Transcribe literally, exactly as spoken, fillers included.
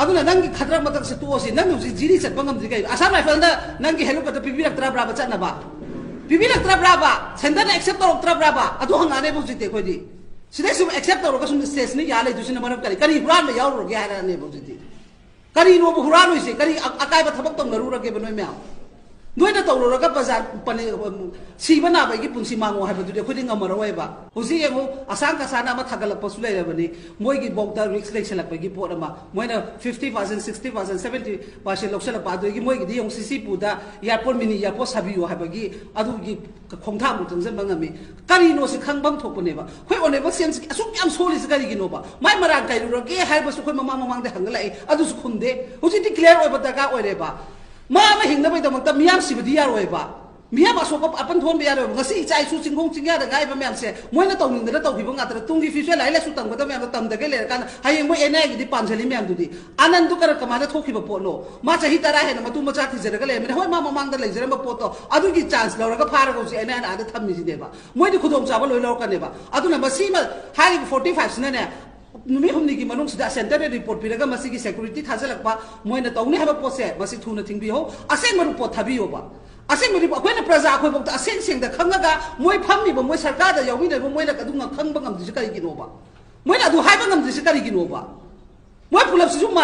ꯑꯗꯨꯅ ꯅꯪꯒꯤ ꯈꯗ꯭ꯔꯛ ꯃꯗ꯭ꯔꯛꯁꯦ ꯇꯣꯛꯑꯁꯤ꯫ ꯅꯪ ꯍꯧꯖꯤꯛ ꯖꯤꯔꯤ ꯆꯠꯄ ꯉꯝꯗ꯭ꯔꯤ ꯀꯩꯅꯣ? ꯑꯁꯥꯝ ꯔꯥꯏꯐꯜꯅ ꯅꯪꯒꯤ ꯍꯦꯂꯤꯀꯣꯞꯇꯔ ꯄꯤꯕꯤꯔꯛꯇ꯭ꯔꯕ꯭ꯔꯥꯕ ꯆꯠꯅꯕ? ꯄꯤꯕꯤꯔꯛꯇ꯭ꯔꯕ꯭ꯔꯥꯕ? ꯁꯦꯟꯇꯔꯅ ꯑꯦꯛꯁꯦꯞ ꯇꯧꯔꯛꯇ꯭ꯔꯕ꯭ꯔꯥꯕ? ꯑꯗꯨ ꯍꯪꯉꯛꯑꯅꯦꯕ ꯍꯧꯖꯤꯛꯇꯤ ꯑꯩꯈꯣꯏꯗꯤ꯫ ꯁꯤꯗꯩ ꯁꯨꯝ ꯑꯦꯛꯁꯦꯞ ꯇꯧꯔꯒ ꯁꯨꯝ ꯁ꯭ꯇꯦꯖꯅ ꯌꯥ ꯂꯩꯗꯣꯏꯁꯤꯅ ꯃꯔꯝ ꯀꯔꯤ? ꯀꯔꯤ ꯍꯨꯔꯥꯟꯕ ꯌꯥꯎꯔꯨꯔꯒꯦ ꯍꯥꯏꯔꯛꯑꯅꯦꯕ ꯍꯧꯖꯤꯛꯇꯤ꯫ ꯀꯔꯤꯅꯣꯕ ꯍꯨꯔꯥꯜꯂꯣꯏꯁꯦ? ꯀꯔꯤ ꯑ-, ꯑꯀꯥꯏꯕ ꯊꯕꯛ ꯇꯧꯅꯔꯨꯔꯒꯦꯕ ꯅꯣꯏ ꯃꯌꯥꯝ? ꯅꯣꯏꯅ ꯇꯧꯔꯨꯔꯒ ꯕꯖꯥꯔ ꯄꯅꯦ-, ꯁꯤꯕ ꯅꯥꯕꯒꯤ ꯄꯨꯟꯁꯤ ꯃꯥꯡꯉꯣ ꯍꯥꯏꯕꯗꯨꯗꯤ ꯑꯩꯈꯣꯏꯗꯤ ꯉꯝꯃꯔꯣꯏꯕ꯫ ꯍꯧꯖꯤꯛ ꯌꯦꯡꯉꯨ, ꯑꯁꯥꯡ ꯀꯁꯥꯅ ꯑꯃ ꯊꯥꯒꯠꯂꯛꯄꯁꯨ ꯂꯩꯔꯕꯅꯤ, ꯃꯣꯏꯒꯤ ꯕꯣꯛꯇ ꯔꯤꯛꯁ ꯂꯩꯁꯜꯂꯛꯄꯒꯤ ꯄꯣꯠ ꯑꯃ꯫ ꯃꯣꯏꯅ fifty percent, sixty percent, seventy percent ꯂꯧꯁꯜꯂꯛꯄ, ꯑꯗꯨꯗꯒꯤ ꯃꯣꯏꯒꯤꯗꯤ ꯌꯦꯡꯉꯨ, ꯁꯤꯁꯤꯄꯨꯔꯗ airport, mini airport ꯁꯥꯕꯤꯌꯣ ꯍꯥꯏꯕꯒꯤ ꯑꯗꯨꯒꯤ ꯈꯣꯡꯊꯥꯡꯕꯨ ꯆꯪꯁꯤꯟꯕ ꯉꯝꯃꯤ꯫ ꯀꯔꯤꯅꯣ ꯁꯤ ꯈꯪꯐꯝ ꯊꯣꯛꯄꯅꯦꯕ꯫ ꯑꯩꯈꯣꯏ ꯑꯣꯅꯦꯕꯜ ꯁꯤ ꯑꯦꯝꯁꯤ ꯑꯁꯨꯛ ꯌꯥꯝ ꯁꯣꯜꯂꯤꯁꯤ ꯀꯔꯤꯒꯤꯅꯣꯕ? ꯃꯥꯏ ꯃꯔꯥꯡ ꯀꯥꯏꯔꯨꯔꯒꯦ ꯍꯥꯏꯕꯁꯨ ꯑꯩꯈꯣꯏ ꯃꯃꯥꯡ ꯃꯃꯥꯡꯗ ꯍꯪꯒꯠꯂꯛꯏ, ꯑꯗꯨꯁꯨ ꯈꯨꯝꯗꯦ꯫ ꯍꯧꯖꯤꯛꯇꯤ ꯀ꯭ꯂꯤꯌꯥꯔ ꯑꯣꯏꯕ ꯗꯔꯀꯥꯔ ꯑꯣꯏꯔꯦꯕ꯫ ꯃꯥ ꯑꯃ ꯍꯤꯡꯅꯕꯒꯤꯗꯃꯛꯇ ꯃꯤꯌꯥꯝ ꯁꯤꯕꯗꯤ ꯌꯥꯔꯣꯏꯕ꯫ ꯃꯤꯌꯥꯝ ꯑꯁꯣꯛꯄ ꯑꯄꯟ ꯊꯣꯛꯍꯟꯕ ꯌꯥꯔꯣꯏꯕ꯫ ꯉꯁꯤ ꯏꯆꯥ ꯏꯁꯨ ꯆꯤꯡꯈꯣꯡ ꯆꯤꯡꯌꯥꯗ ꯉꯥꯏꯕ ꯃꯌꯥꯝꯁꯦ ꯃꯣꯏꯅ ꯇꯧꯅꯤꯡꯗꯅ ꯇꯧꯈꯤꯕ ꯉꯥꯛꯇꯅ꯫ ꯇꯨꯡꯒꯤ ꯐ꯭ꯌꯨꯆꯔ ꯂꯥꯏꯔꯤꯛ ꯂꯥꯏꯁꯨ ꯇꯝꯒꯗꯕ ꯃꯌꯥꯝꯗꯣ ꯇꯝꯗꯒꯩ ꯂꯩꯔꯀꯥꯟꯗ ꯍꯌꯦꯡ ꯃꯣꯏ ꯑꯦꯟ ꯑꯥꯏ ꯑꯦꯒꯤꯗꯤ ꯄꯥꯟꯁꯤꯜꯂꯤ ꯃꯌꯥꯝꯗꯨꯗꯤ꯫ ꯑꯅꯟꯗꯨ ꯀꯔ ꯀꯃꯥꯏꯅ ꯊꯣꯛꯈꯤꯕ ꯄꯣꯠꯅꯣ? ꯃꯥ ꯆꯍꯤ ꯇꯔꯥ ꯍꯦꯟꯅ ꯃꯇꯨ ꯃꯆꯥ ꯊꯤꯖꯔꯒ ꯂꯩꯔꯝꯃꯤꯅ, ꯍꯣꯏ, ꯃꯥ ꯃꯃꯥꯡꯗ ꯂꯩꯖꯔꯝꯕ ꯄꯣꯠꯇꯣ ꯑꯗꯨꯒꯤ ꯆꯥꯟꯁ ꯂꯧꯔꯒ ꯐꯥꯔꯒ ꯍꯧꯖꯤꯛ ꯑꯦꯟ ꯑꯥꯏ ꯑꯦꯅ ꯑꯥꯗ ꯊꯝꯃꯤꯁꯤꯅꯦꯕ꯫ ꯃꯣꯏꯗꯤ ꯈꯨꯗꯣꯡꯆꯥꯕ ꯂꯣꯏ ꯂꯧꯔꯛꯀꯅꯦꯕ꯫ ꯑꯗꯨꯅ ꯃꯁꯤꯃ ꯍꯥꯏꯔꯤꯕ ꯐꯣꯔꯇꯤ ꯐꯥꯏꯚꯁꯤꯅꯅꯦ, ꯅꯨꯃꯤꯠ ꯍꯨꯝꯅꯤꯒꯤ ꯃꯅꯨꯡꯁꯤꯗ ꯁꯦꯟꯇꯔꯗ ꯔꯤꯄꯣꯔꯠ ꯄꯤꯔꯒ ꯃꯁꯤꯒꯤ ꯁꯦꯀ꯭ꯌꯨꯔꯤꯇꯤ ꯊꯥꯖꯤꯜꯂꯛꯄ, ꯃꯣꯏꯅ ꯇꯧꯅꯤ ꯍꯥꯏꯕ ꯄꯣꯠꯁꯦ ꯃꯁꯤ ꯊꯨꯅ ꯊꯤꯡꯕꯤꯍꯧ꯫ ꯑꯁꯦꯡꯕ ꯔꯤꯄꯣꯔꯠ ꯊꯥꯕꯤꯌꯣꯕ꯫ ꯑꯁꯦꯡꯕ ꯔꯤꯄꯣꯔꯠ ꯑꯩꯈꯣꯏꯅ ꯄ꯭ꯔꯖꯥ ꯑꯩꯈꯣꯏꯐꯥꯎꯗ ꯑꯁꯦꯡ ꯁꯦꯡꯗ ꯈꯪꯉꯒ ꯃꯣꯏ ꯐꯝꯃꯤꯕ, ꯃꯣꯏ ꯁꯔꯀꯥꯔꯗ ꯌꯥꯎꯃꯤꯟꯅꯔꯤꯕ ꯃꯣꯏꯅ ꯑꯗꯨ ꯉ-, ꯈꯪꯕ ꯉꯝꯗ꯭ꯔꯤꯁꯤ ꯀꯔꯤꯒꯤꯅꯣꯕ? ꯃꯣꯏꯅ ꯑꯗꯨ ꯍꯥꯏꯕ ꯉꯝꯗ꯭ꯔꯤꯁꯤ ꯀꯔꯤꯒꯤꯅꯣꯕ? ꯃꯣꯏ ꯄꯨꯂꯞꯁꯤꯁꯨ ꯃꯥꯟꯅ